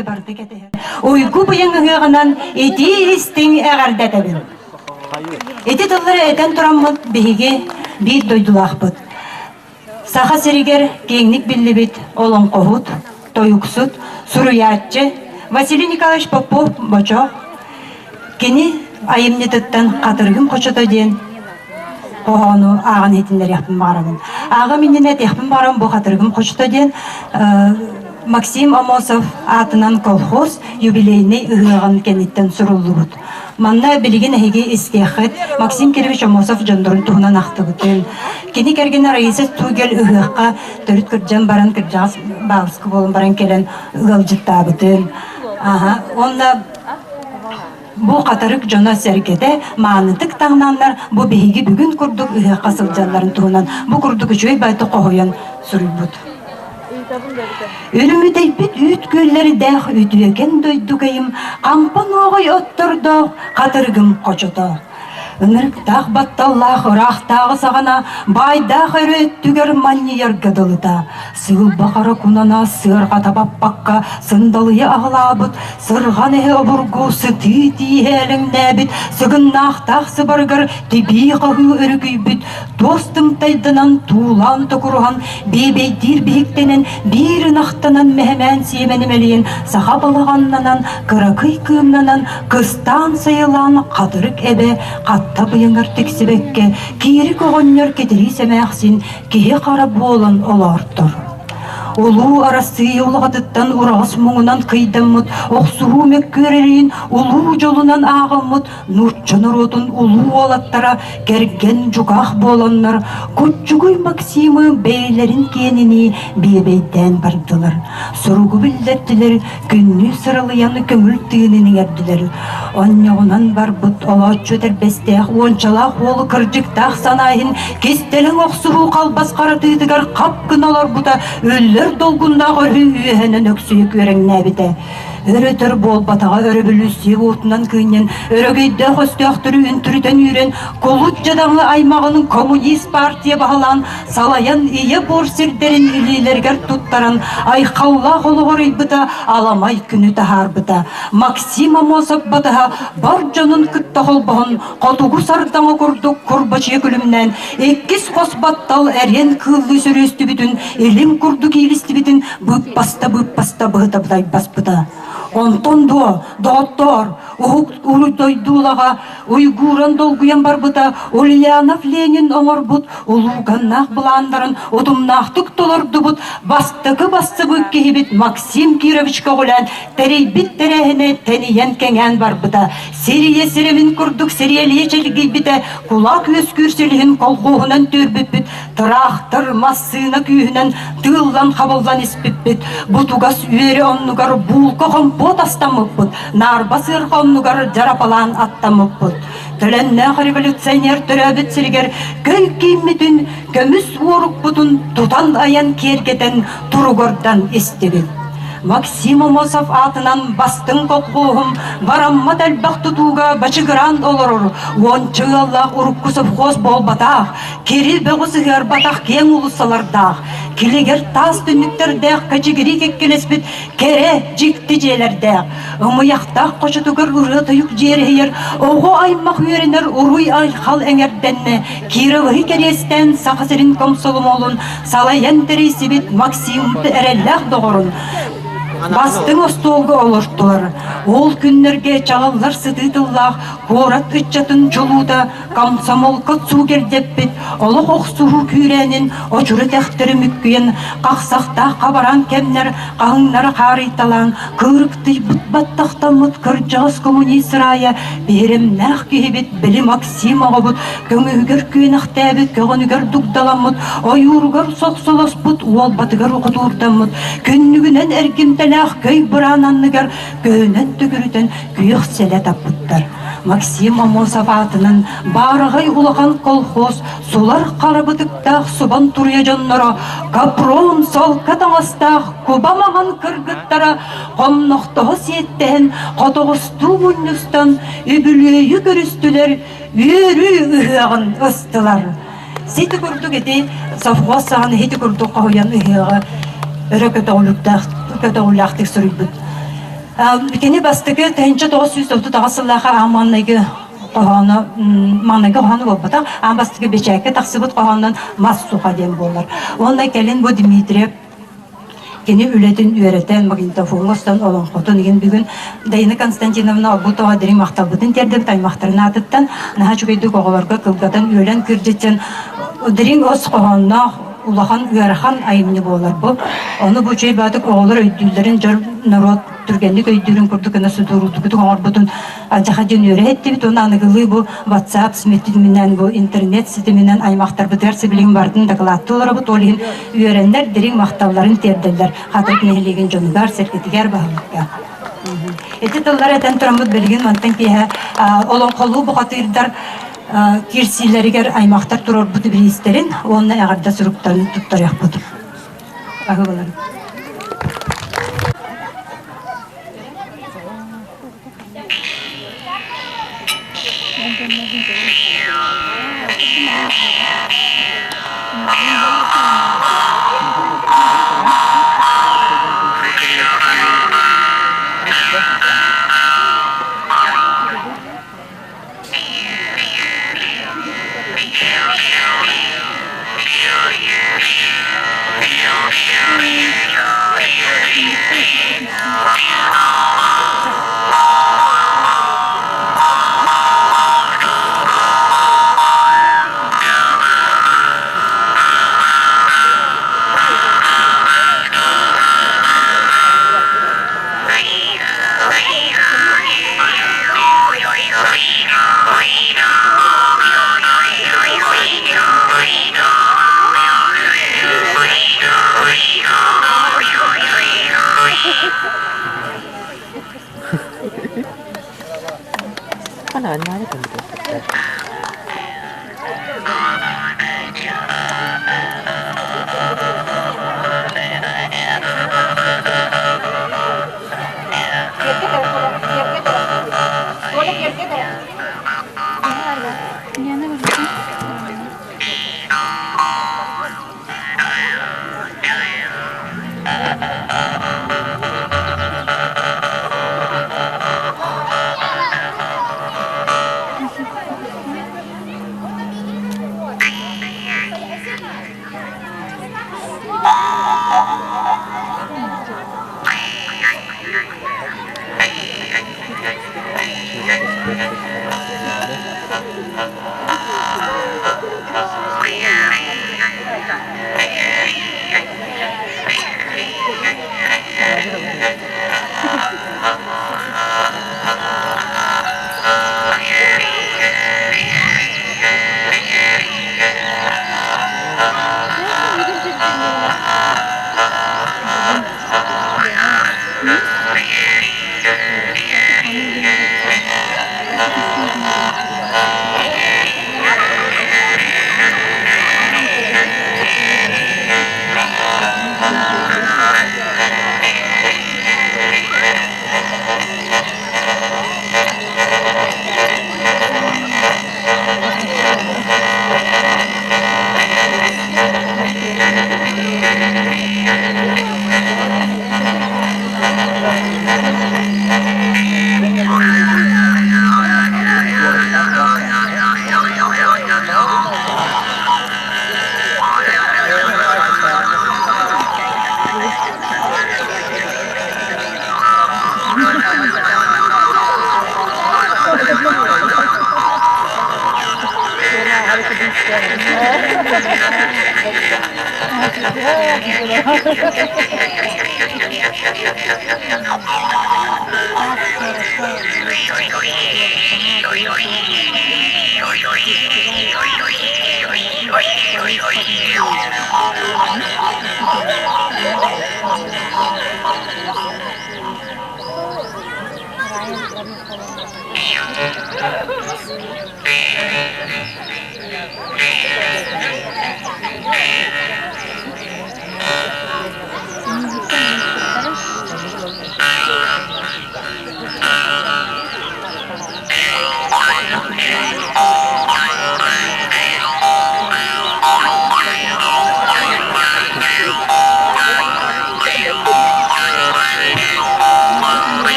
дьоно-сэргэтэ барыта кэтэһэр. Уйгу быйаҥ ыһыаҕынан итии истиҥ эҕэрдэтэбин. Ити тыллары этэн тураммыт биһиги биир дойдулаахпыт. Саха сиригэр киэҥник биллибит олоҥхоһут, тойуксут, суруйааччы Василий Николаевич Попов-Бочоох кини айымньытыттан «Хатырыгым хочото» диэн хоһоону ааҕан иһитиннэриэхпин баҕарабын. Ааҕым иннинэ этиэхпин баҕарабын бу «Хатырыгым хочото» диэн Максим Аммосов аатынан колхоз юбилейнай ыһыаҕын кэнниттэн суруллубут. Манна билигин эһиги истиэххит Максим Кирович Аммосов дьоннорун туһунан ахтыбытын. Кини кэргэнэ Раиса Тугель ыһыахха төрүт кырдьан баран кырдьаҕас баабыска буолан баран кэлэн ыалдьыттаабытын. Аха, уонна бу хатырык дьоно-сэргэтэ маанытык таҥнаннар бу биһиги бүгүн курдук ыһыахха сылдьалларын туһунан бу курдук үчүгэй байтык хоһуйан суруйбут. Үрүмүтэйбит үүт күөллэрдээх үтүөкэн дойдукайым хампа нуоҕай оттордоох хатырыгым хочото. Ынырыктаах батталлаах ыраахтааҕы саҕана баайдаах өрө өттүгэр манньыйарга дылыта. Сыылба хара кунана сыарҕата баппакка сындалыйа аҕылаабыт, сырҕан эһэ обургу сытыы тииһэ элэҥнээбит, сыгыннаахтаах сыбарыгар тибии хаһыы өрүкүйбүт, туос тымтайданан туулаан токуруһан биэбэйдиир биһиктэнэн биир ынахтанан мэһэмээн сиэмэни мэлийэн саха балаҕаннанан кыракый кыымнанан кыстаан сайылаан хатырык эбэ хатта быйаҥар тиксибэккэ киирик оҕонньор кэтириис эмээхсин киһи-хара буолан олоортор. Улуу Арассыыйа улаҕатыттан ураҕас муҥунан кыйдаммыт охсуһуу мөккүөр улуу дьолунан ааҕыммыт нуучча норуотун улуу уолаттара кэргэн дьукаах буоланнар Куччугуй Максимы бэйэлэрин киэнинии биэбэйдээн бардылар. Суругу биллэрдилэр, күннүү сыралыйан көҥүл тыынын иҥэрдилэр. Онньоҕунан барбыт олооччу тэрбэстээх уончалаах уолу кырдьыктаах санаа иһин кистэлэҥ охсуһуу халбас харатыытыгар хап гына олорбута үллэр долгуннаах өрүһү үөһэнэн өксүйэ күөрэҥнээбитэ. Өр-өтөр буолбатаҕа өрөбүлүүссүйэ уотунан кыынньан, өрөгөйдөөх өстөөхтөрү үнтүрүтэн үүрэн, кулут дьадаҥы аймаҕын коммунист партия баһылаан, салайан ийэ буор сирдэрин илиилэригэр туттаран, айхаллаах олоҕор ыйбыта, аламай күнү таһаарбыта. Максим Аммосов батыһа бар дьонун кытта холбоһон, хотугу сардаҥа курдук курбачыйа күлүмнээн, иккис хос баттал эриэн кыыллыы сөрүөстүбүтүн, илим курдук иилистибитин быыппаста-быыппаста быһыта бытайбаспыта. Онтон дуо, доҕоттоор, уһук дойдуулаҕа уйгууран долгуйан барбыта Ульянов Ленин оҥорбут улууганнаах былааннарын утумнаахтык толордубут бастакы бассыбык киһибит Максим Кирович көҕүлээн тэрийбит тэрээһинэ тэнийэн кэҥээн барбыта. Сирийэ сирэмин курдук сириэлийэ чэлгийбитэ, кулаак үөскүүр силиһин колхуоһунан түөрбүппүт, тыраахтар, массыына күүһүнэн тыыллан-хабыллан испиппит, бутугас үөрэ оннугар буулка хомпуот астаммыппыт, наарба сыарҕа оннугар дьарапалаан аттаммыппыт. Төлөннөөх революционер төрөөбүт сиригэр көй кииммитин, көмүс уорукпутун тутан айан киэргэтэн туругурдан истибит. Максим Аммосов аатынан бастыҥ колхуоһум бараммат элбэх тутууга бачыгыраан олорор уонча ыаллаах урукку совхоз буолбатах, кири бөҕү сыһыарбатах киэҥ уулуссалардаах, килигэр таас түннүктэрдээх кэчигири кэккэлэспит кэрэ дьикти дьиэлэрдээх, ымыйахтаах хочотугар ырыа-тойук дьиэрэһийэр оҕо аймах үөрэнэр уруй-айхал эҥэрдэннэ Кировыһы кэриэстээн Саха сирин комсомолун салайан тэрийсибит Максим эрэллээх доҕорун бастыҥ остуолга олортулар. Ол күннэргэ чаҕыллар сытыы тыллаах куорат ыччатын чулуута комсомолка цугердэппит олох охсуһуу күүрээнин очуру тэхтэри мүккүйэн хахсахтаах хабараан кэмнэр хаһыҥнара хаарыйталаан кыырыктыйбыт баттахтаммыт кырдьаҕас коммунист сыраайа биһирэмнээх киһибит били Максим оҕобут көҥүһүгэр күөнэхтээбит көҕөнүгэр дугдаламмыт ойууругар сохсолоспут уолбатыгар хотуурдаммыт күннүгүнэн эргимтэлээх көй быраан анныгар көһүнэн төгүрүтэн күөх сэлэ таппыттар. Максим Аммосов аатынан баараҕай улахан колхоз сулар хара бытыктаах субан туруйа дьонноро капрон солка таҥастаах куба маҥан кыргыттара хоннохтоһо сиэттэһэн хотоҕостуу мунньустан үбүлүөйү көрүстүлэр, үөрүү ыһыаҕын ыстылар. Сити курдук ити совхоз саҕана ити курдук хоһуйан ыһыаҕы өрө көтөҕүлүктээх көтөҕүллээхтик суруйбут. Кини бастакы 1938 сыллаахха аан маҥнайгы хоһооно маҥнайгы хоһооно буолбатах, аан бастакы бэчээккэ тахсыбыт хоһоонунан «Мас суха» диэн буолар. Уонна кэлин бу Дмитриев кини үлэтин үөрэтэн, магнитофоҥҥа устан олоҥхотун иһин бүгүн Даина Константиновна Обутова дириҥ махталбытын тиэрдэбит аймахтарын аатыттан наһаа үчүгэйдик оҕолорго кылгатан үөлэн кырдьыттан дириҥ ос хоһоонноох улахан ыарахан айымньы буолар бу. Ону бу үчүгэй баатык оҕолор өйдүүллэрин дьон норуот түргэнник өйдүүрүн курдук гына судургутук оҥорбутун алдьархай диэн үөрэ иһиттибит уонна аныгылыы бу WhatsApp ситиминэн бу интернет ситиминэн аймахтарбытыгар сибилигин барытын дакылааттыы олоробут ол иһин үөрэннэр дириҥ махталларын тиэрдэллэр Хатырык нэһилиэгин дьонугар, сэргэтигэр, баһылыкка. Ити тыллары этэн тураммыт билигин мантан киэһэ олоҥхолуу бухатыырдар киирсиилэригэр аймахтар туруорбут бириистэрин уонна эҕэрдэ суруктарын туттарыахпыт. Аһыбаларын.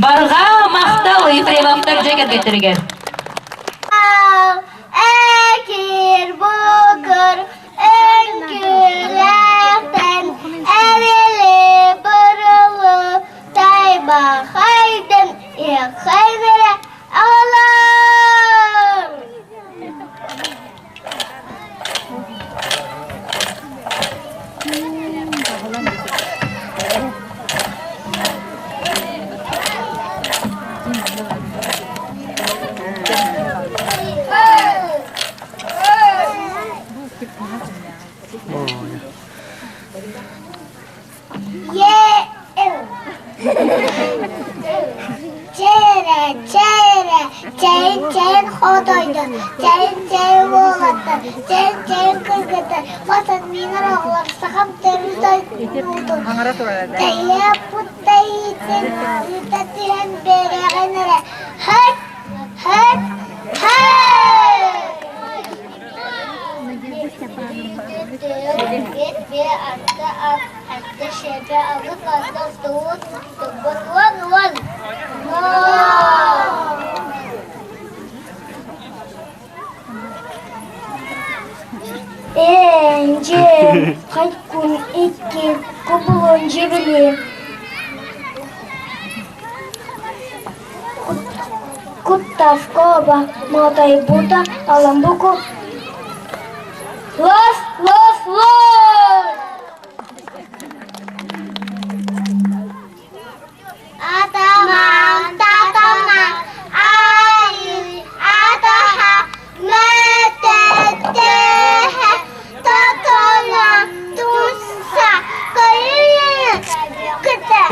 Барҕа махтал Ефремовтар дьиэ кэргэттэригэр. Экир букур үҥкүүлээхтэн эрили бырылы тайбахайдын иэххайнэрэ аҕалар. Чээрэ, чээрэ, чэйин чэйин хотойдо, чэйин чэйин уолаттар, чэйин чэйин кыргыттар, Ватан минер оҕолор сахам төрүт ойуутун, тэйиэ путтайытын, ыыта түһэн биэрэҕин эрэ, һыт, һыт, һыт! Энже, хайкун икки, кубулун жибили. Куттавкова, Мотайбута, Аламбуку. Лос, лос, лос! Атаман, татаман, ай, атаха, мэтэттэһэ, татана, туса, кайы, кыта,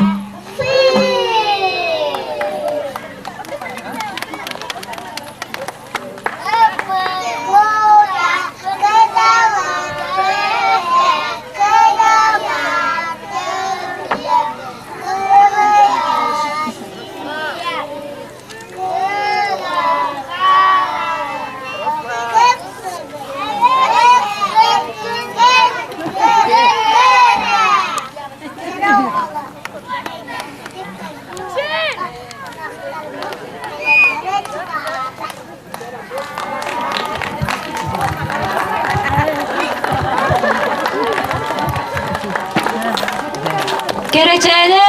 Кэрэчээнэ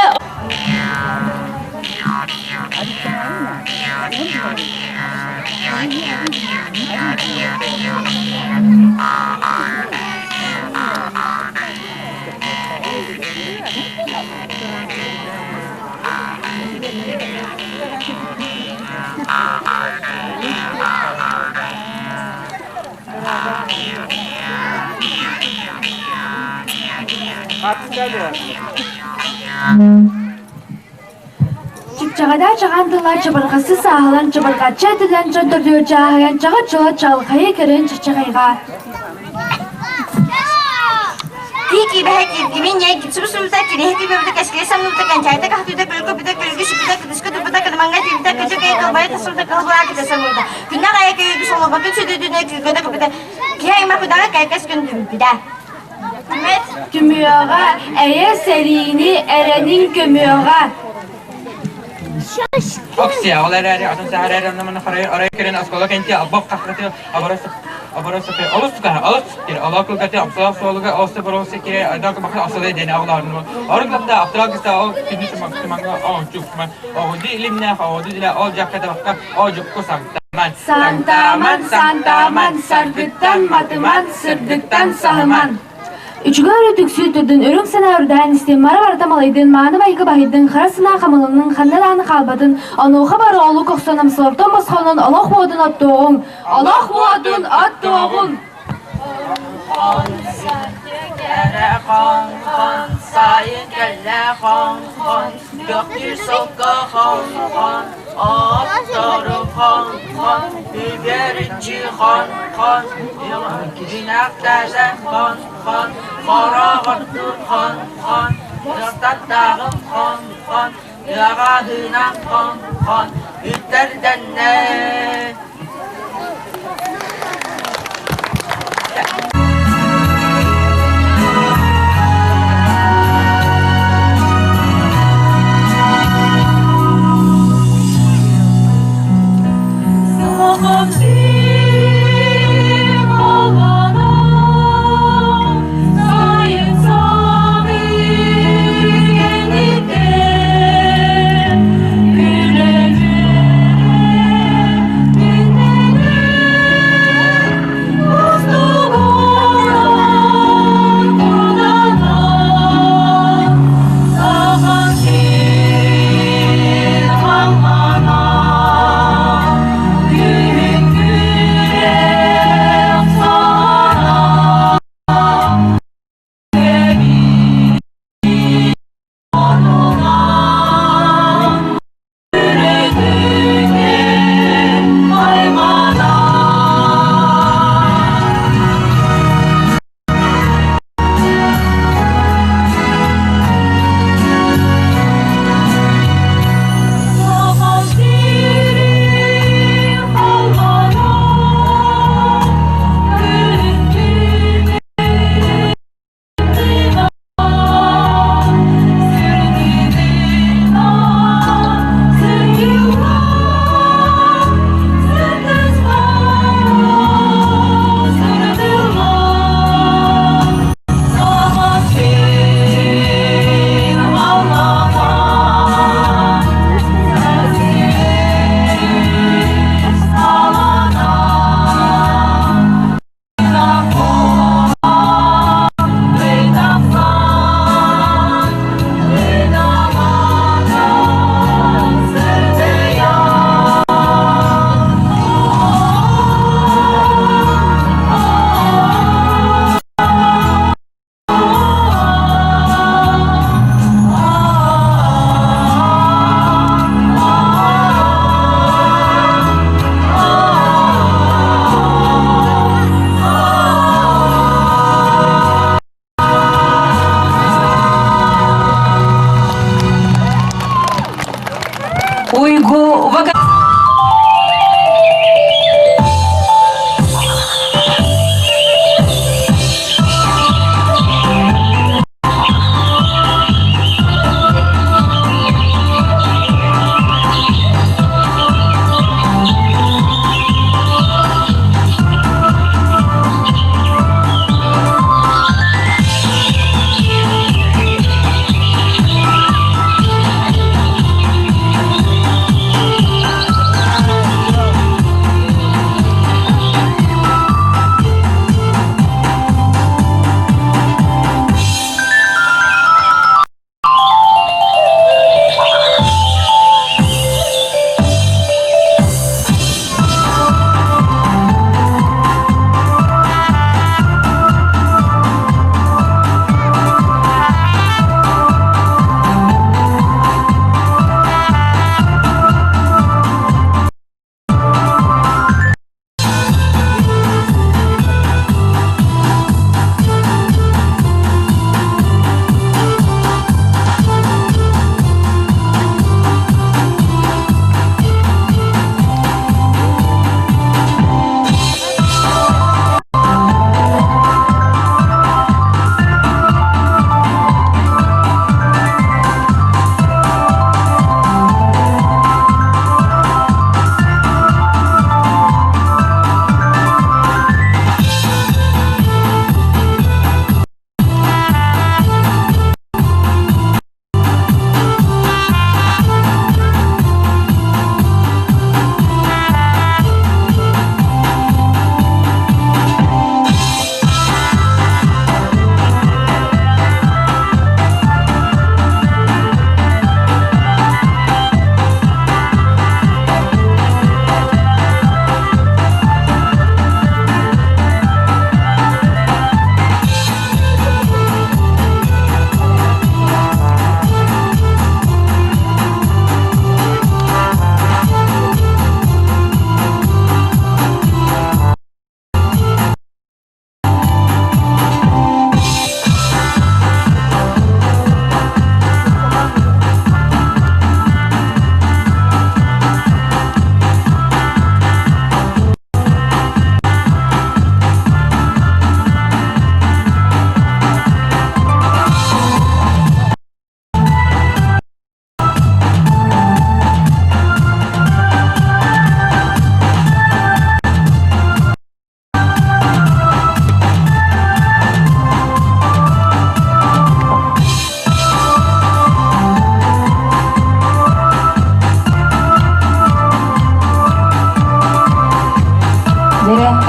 Чыпчаҕайдаа чаҕаан тыллар чабырҕасы сааһылан чабырҕаччы этилэн дьон төрдүгэр чааһыйан чаҕа-чыла чаҕылхайы кэрэн чаччаҕайга Киибэһэ киргимин ньэй кипсубусубута кириһэ кибэбитэ кэскилэ самныбыта кэнчээйитэ кахтыыта күлүкү күлүгү сүппүтэ кытыска туппута кынымаҥҥа тиийбитэ кычыкай кылбайа тасыбыта кылбылаа кытасаммыта күннэх айа көйүгү солобатын сүдүдүнэ күүкөтө көпүтэ киһи аймах күдэҕэ кэйкэс күн түмпүтэ Түмүөҕэ эйэ сэриини эрэниҥ көмүөҕэ Оксия, ол эрээри атын саһар эрэ онно харай арай кэлэн оскуола кэнти албах хаххаты абара абара сапе олус тукаһа олус кир олоо кылгаты обсолох суолуга олус борос кире айдак баха осоле ден агларну орглапта аптырагыста ол күнү сымак сымаңга о чукма оҕуди илимнээх оҕуди дилэ ол жакка табакка о жукку саңтаман Сантаман, сантаман, саргыттан матыман, сырдыктан саһыман. Үчүгэй өрө түксүү турдун, үрүҥ санаа үрдээн истин, мара барыта малайдын, мааны байгы баһыйдын, хара санаа хамылыннын, ханна даҕаны хаалбатын, онуоха бары олук охсон амсалартан босхонон олох уотун оттуоҕуҥ, олох уотун оттуоҕуҥ! Хон-хон, сайын кэллэ хон-хон, көхтүүр солко хон-хон, оттору хон-хон, үгэриччи хон-хон, инахташа хон-хон, хороҕоттур хон-хон, ыртаттааҕым хон-хон, ыаҕаһынан хон-хон, үттэрдэннэ.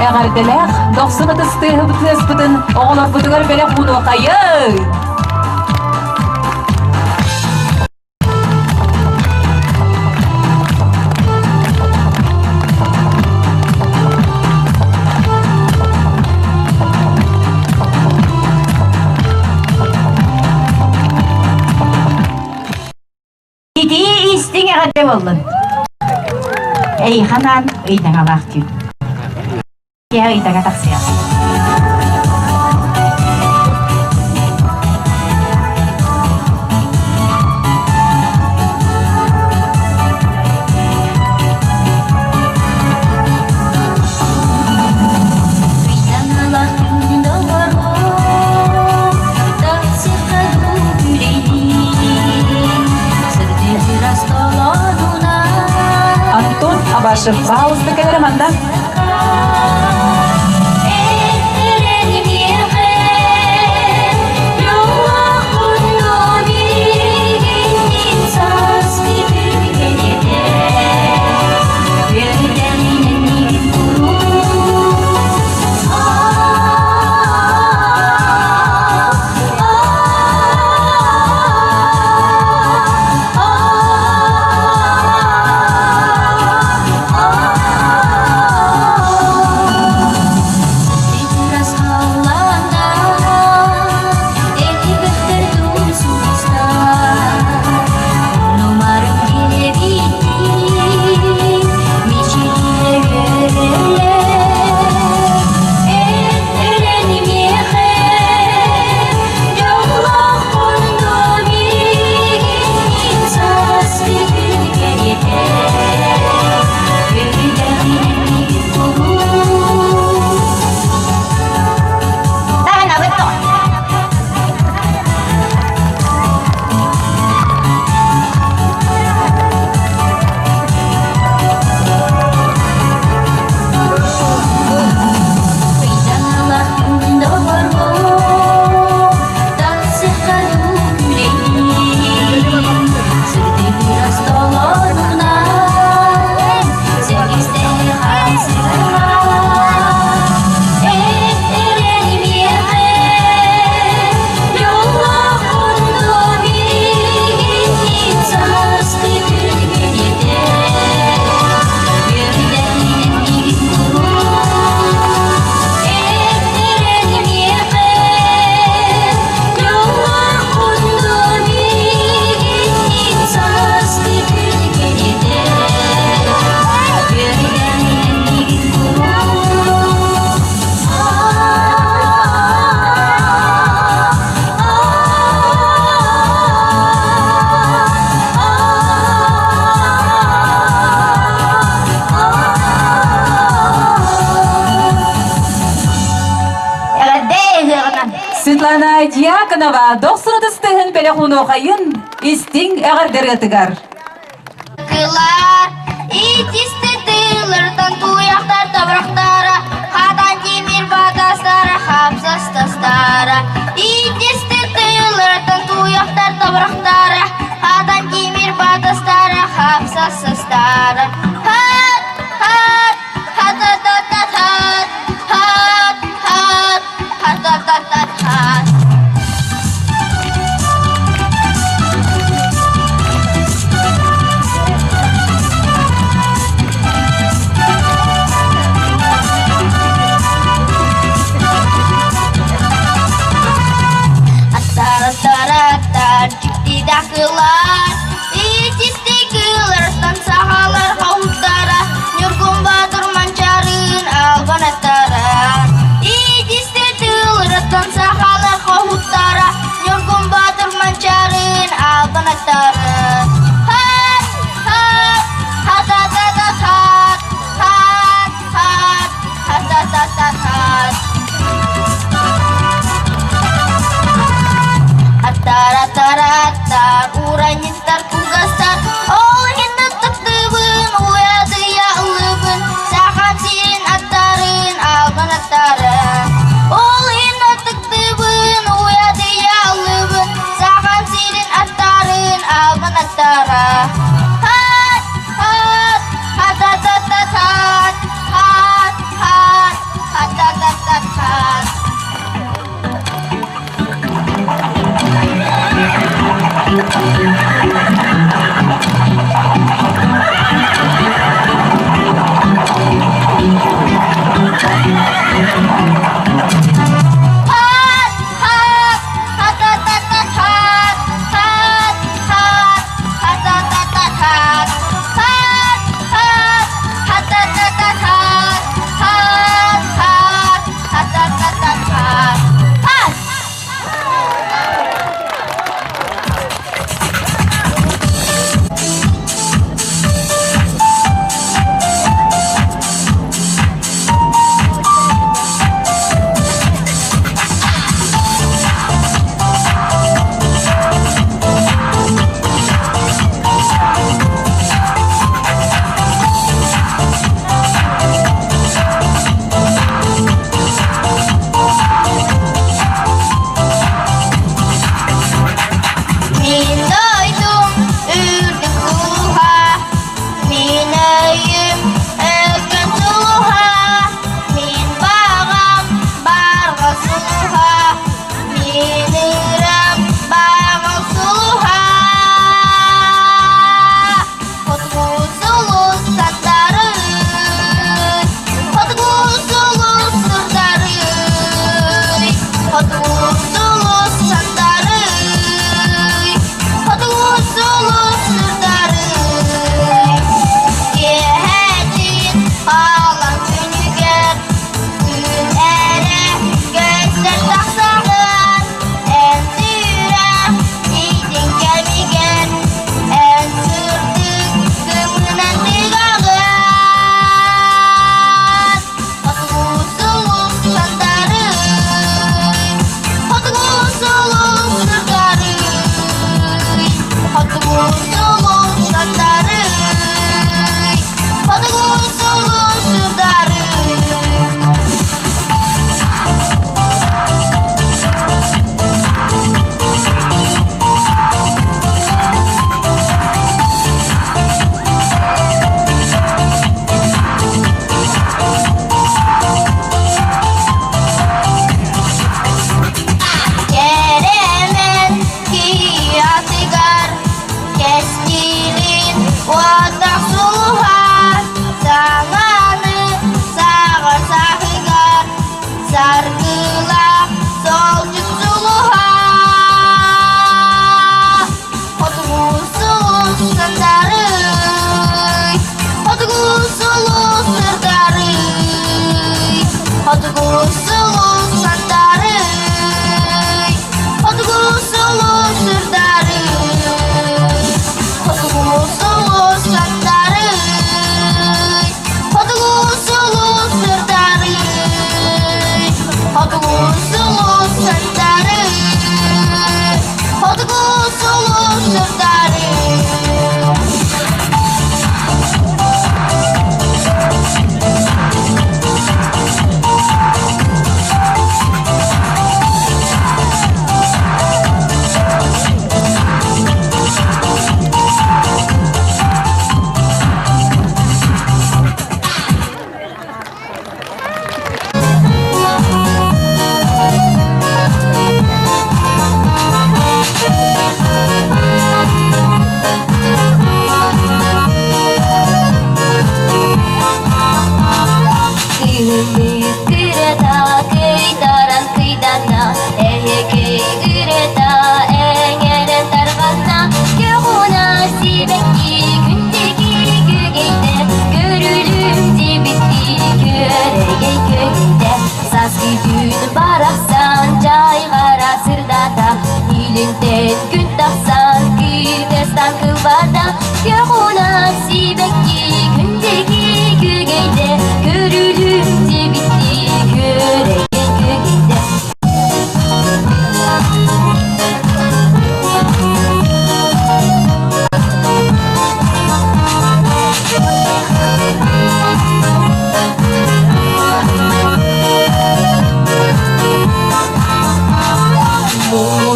эҕэрдэлээх дохсун ытыс тыаспытын оҕолорбутугар бэлэх уунуохайыҥ! Итии истиҥ эҕэрдэ буоллун. Эйханаан ыйдаҥалаах түүн. Киһи ыйдаҥа тахсыа. Антон Абашев баалысты кэлэрэ манна. Светлана Дьяконова дохсун ытыстыһын бэлэх уунуохайын истиҥ эҕэрдэрыатыгар. Кылар, итисти тыылыртан туйахтар табырахтара, хатан тимир батастара, хапсастастара. Итисти тыылыртан туйахтар табырахтара, хатан тимир батастара, хапсастастара. Хат, хат, хат-хат-хат, хат, хат, хат-хат-хат-хат. Аттар-аттар-аттар, дьиктидакылар, Итистикыларыттан сахалар хауттара, Ньургун Баатыр манчарын албан аттара. Итистикыларыттан сахалар хауттара, Ньургун Баатыр манчарын албан аттара. Хат, хат, хат-хат-хат, хат, хат, хат-хат-хат. Аттар-аттар-аттар, уран.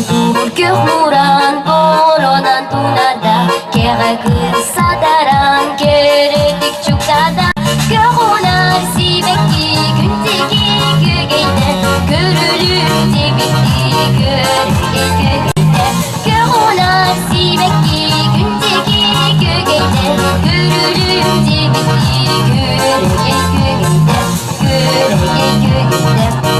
Кутуур күөх муран боронан тунарда, Кэҕэ кыыс сатаран кэрэтик чуктада, Көх унар сибэкки күнтики күөгэйдэ, Көрүлүм тибикти көрүгэй күөгэйдэ. Көх унар сибэкки күнтики күөгэйдэ, Көрүлүм тибикти көрүгэй күөгэйдэ, Көрүгэй күөгэйдэ.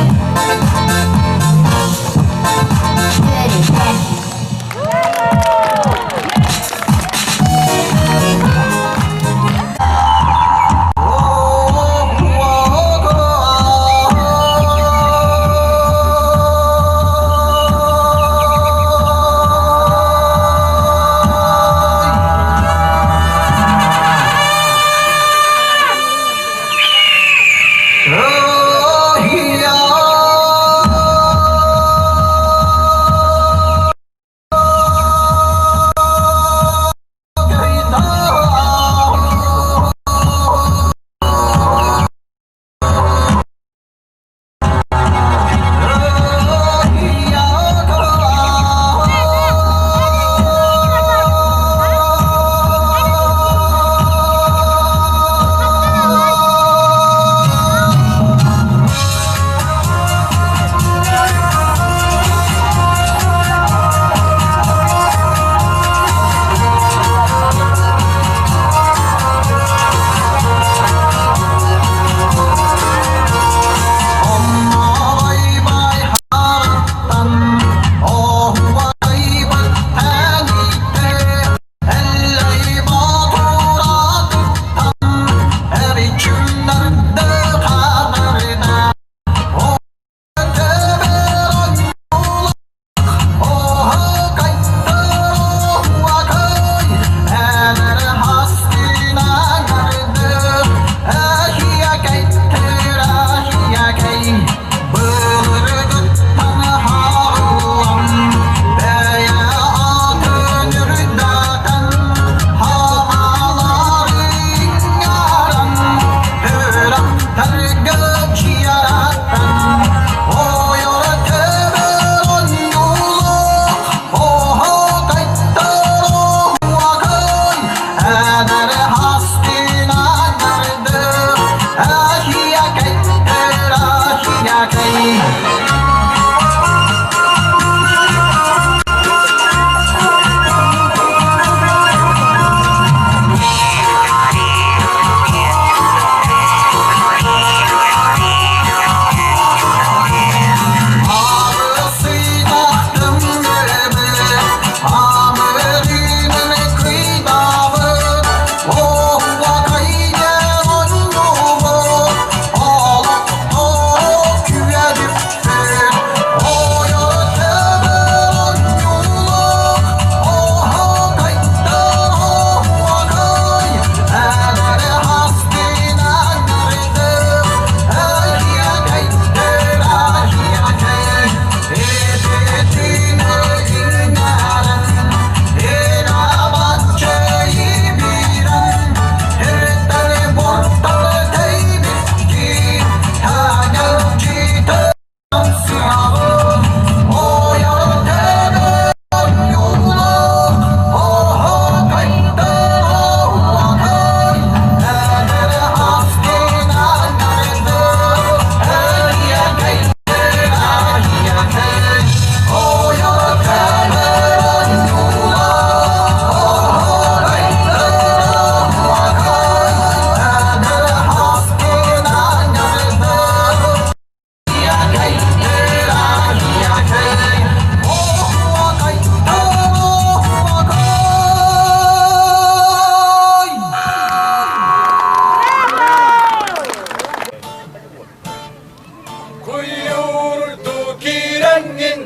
Куйуурду киирэҥҥин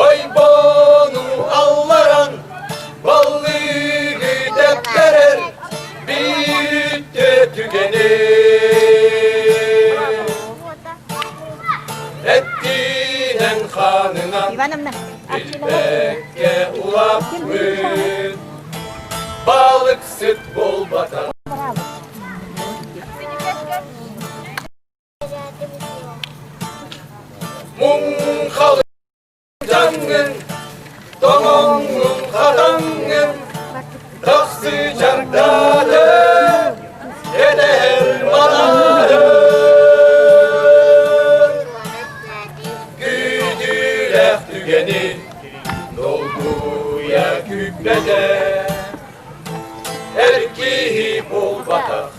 ойбону алларан балыгы тэптэрэр бииртэ түгэни Эттинэн хаанынан билбэккэ улаппыт балыксыт буолбатах. Муҥхалыдьаҥҥын. түгэни долгуйа күүппэтэ Эр киһи буолбатах.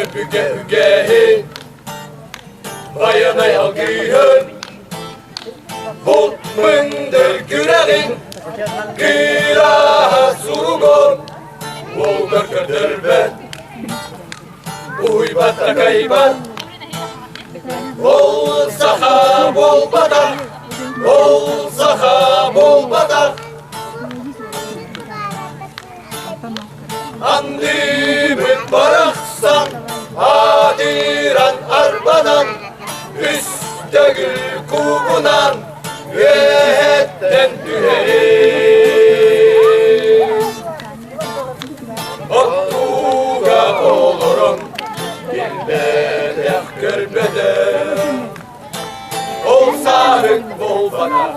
Өбүгэ үгэһин Байанай алгыһын Булт мындыр күрэҕин Кыраһа суругун Уолгар көрдөрбөт Уһуйбат такайбат Ол саха буолбатах Ол саха буолбатах Андыбыт барахсан аатыран арбанан үс төгүл куугунан үөһэттэн түһэрин. Оттууга олорон билбэтэх көрбөтөх ол саарык буолбатах.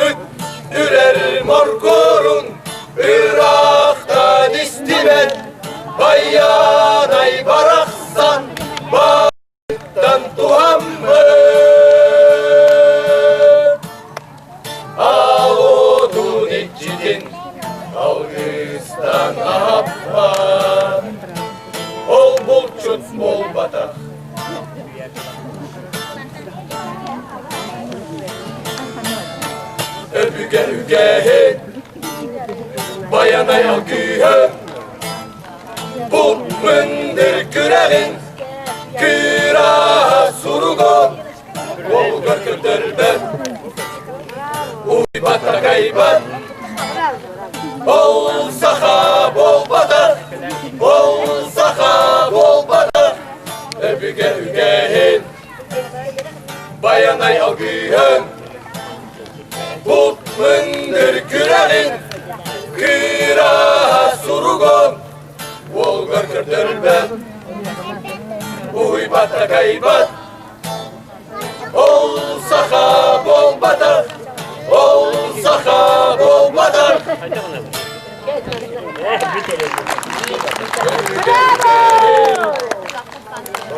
Ыт үрэр моргуорун ыраахтан истибэт байанай барахсан баайыттан туһаммыт. Аал-уотун иччитин алгыстан аһаппат, ол булчут буолбатах. Өбүгэ үгэһин байанай алгыһы Булт мындыр күрэҕин кыраһа суругун уолугар көрдөрбөт уйбат такайбат Ол саха буолбатах, ол саха буолбатах, өбүгэ үгэһин, байанай алгыһын, булт мындыр күрэҕин, кыраһа суругун, уолугар көрдөрбөт, уһуйбат такайбат, Ол саха буолбатах, ол саха буолбатах.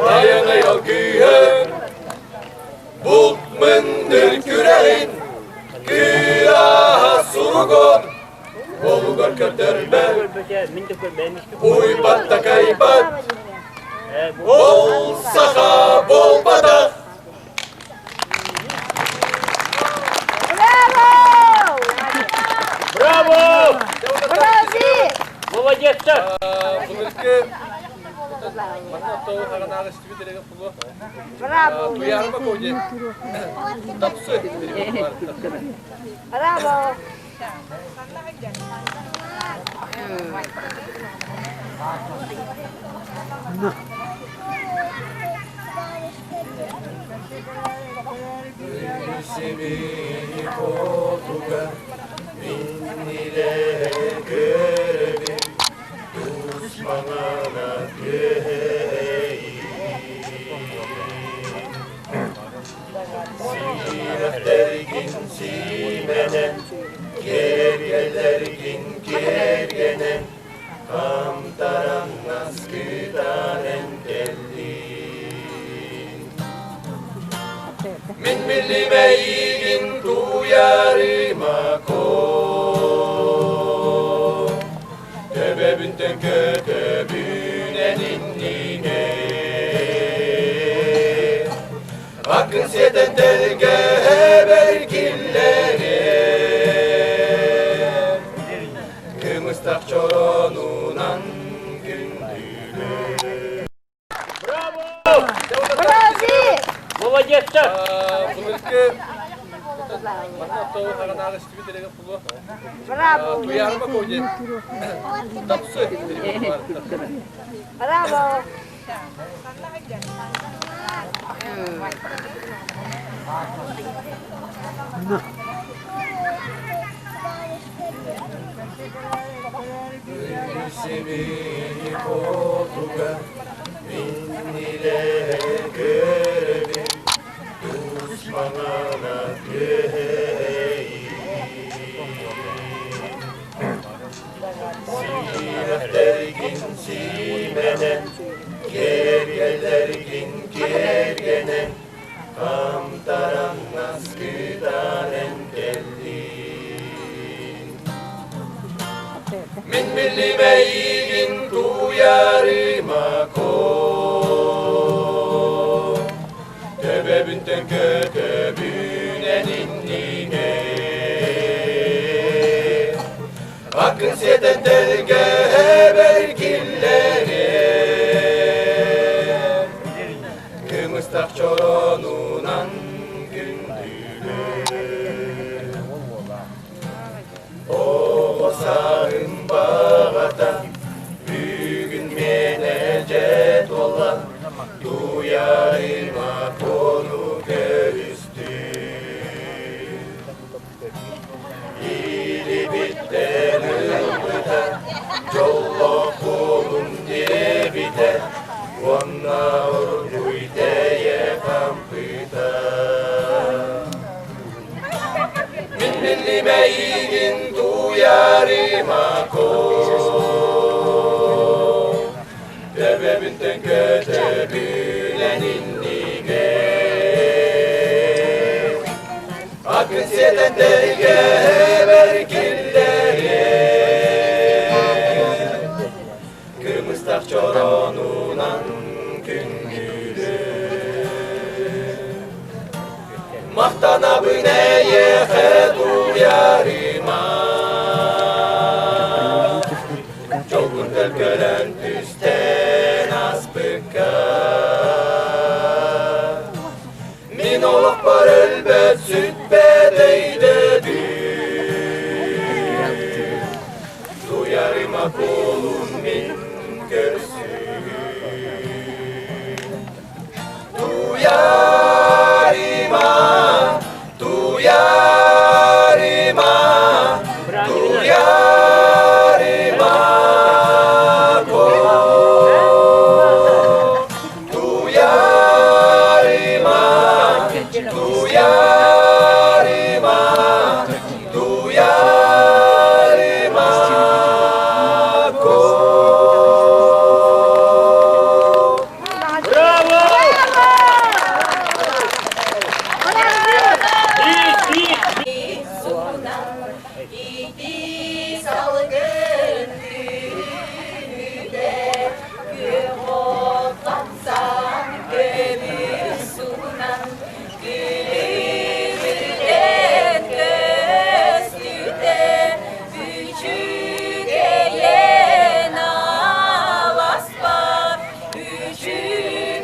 Байанай алгыһын, булт мындыр күрэҕин, кыраһа суругун, уолугар көрдөрбөт, уйбат такайбат, ол саха буолбатах. Браво! Браво! Молодецтар! Былыргы Браво! Браво! Сибири хотуга миннилэһэ көрөбүн тус маҥана түһэйин. Сирэхтэргин сиимэнэн, киэргэллэргин киэргэнэн, хамтараннас кытаан кэллин. Мин биллим эйигин тууйарыма Төбөбүн төкөтөбүнэн иннинэ Акын сиэтэн тэлгэһэбэр киллэрэ Кымыстах чоронунан күндүлэ Браво! Молодецтар! Былыргы Браво! Браво! Сибири хотуга миннилэһэ көрөбүн тус маҥана түһэйин. Сирэхтэргин сиимэнэн, киэргэллэргин киэргэнэн, хамтараҥнас кытаанан кэллин. Мин биллим эйигин туйарыма Төбөбүнтэн көтөбүнэн иннигэ Акын сиэтэн тэлгэһэбэр киллэрэ Кымыстах чоронунан күндүлү Оҕо сааһым баҕата бүгүн миэнэ дьэ туолла, туйарыма кону көрүстүм. Илибиттэн ылбыта, дьоллоох буолун диэбитэ, уонна оргуй тэйэ хампыта. Мин биллим эйигин туйарыма Төбөбүнтэн көтөбүнэн иннигэ Акын сиэтэн тэлгэһэбэр киллэрэ Кымыстах чоронунан күндүлү Махтанабын эйиэхэ туйарыма Дьолгун төлкөлөн түстээн аспыкка Мин олохпор өлбөт сүппэт өйдөбүл Туйарыма буолун мин көрсүһүү Туйарыма, туйарыма, туйарыма Туйарыма, туйарыма, туйарыма Браво! Ити салгын күнүдэ күөх оттонсан көмүс суунан күлүмүрдэн көстүтэ үчүгэйэн аласпар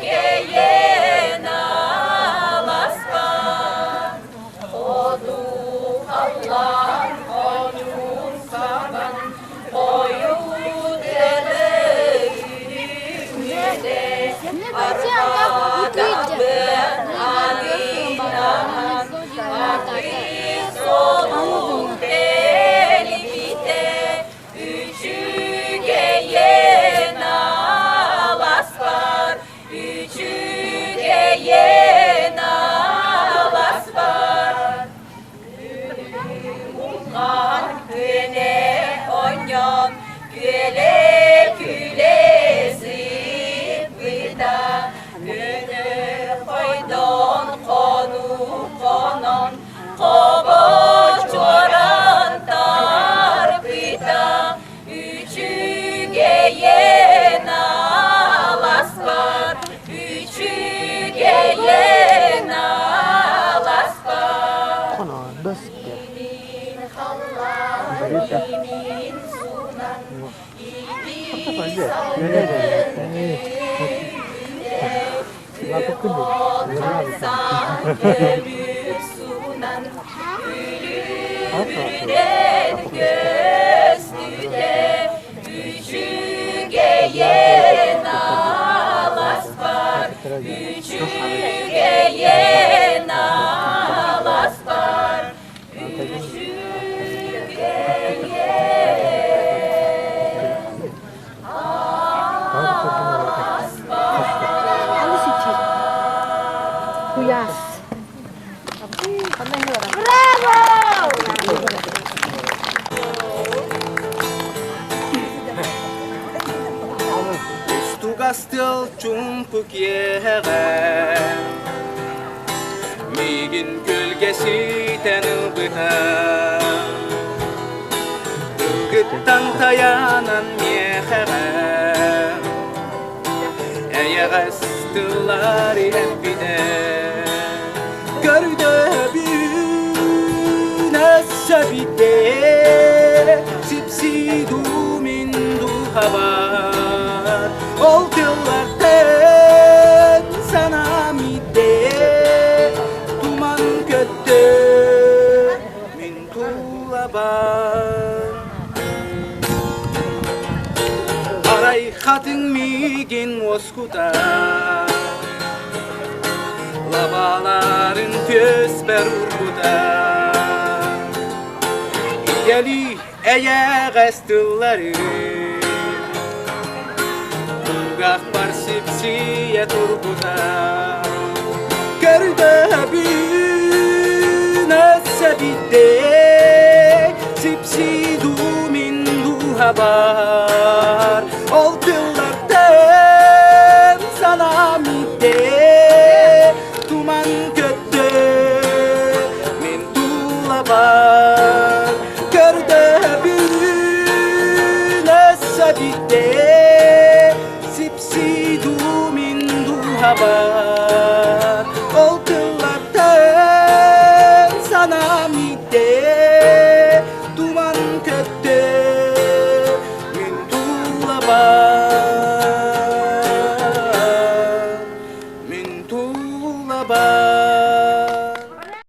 үчүгэйэн аласпар Хоту халлаан хонуун сабан хойуу тыаны үүнүтэ арҕаатабын анынаан аты солун тэлимитэ үчүгэйин аласпар үчүгэйин аласпар Улхан күөнэ онньон күөлэ күлэ сыппыта Көнө хойдон хону хонон хобо чуоран тарпыта Үчүгэйин аласпар, үчүгэйин аласпар. Имин халлаан, имин суунан, итии салгын күөх отон көмүс суунан Күлүмүрдэн көстүтэ үчүгэйин аласпар, үчүгэйин аласпар, үчүгэйин аласпар. Браво! Чараас тыал чуҥку киэһэҕэ Миигин күлгэ ситэн ылбыта Тылгыттан тайанан миэхэҕэ Эйэҕэс тыллар эппитэ Көрдөбүн өссө биирдэ Сипсиду мин дууһабар Ол тыллартан санаам иттэ Туман көттө мин тулабар Арай хатыҥ миигин уоскутар Лабааларын түөспэр урбута Ийэлии эйэҕэс тыллары Кулгаахпар сипсийэ турбута Көрдөбүн өссө биирдэ Сипсийдуу мин дууһабар Ол тыллартан санаам иттэ Туман көттө мин тулабар Көрдөбүн өссө биирдэ Сипсийдуу мин дууһабар Ол тыллартан санаам иттэ Туман көттө мин тулабар.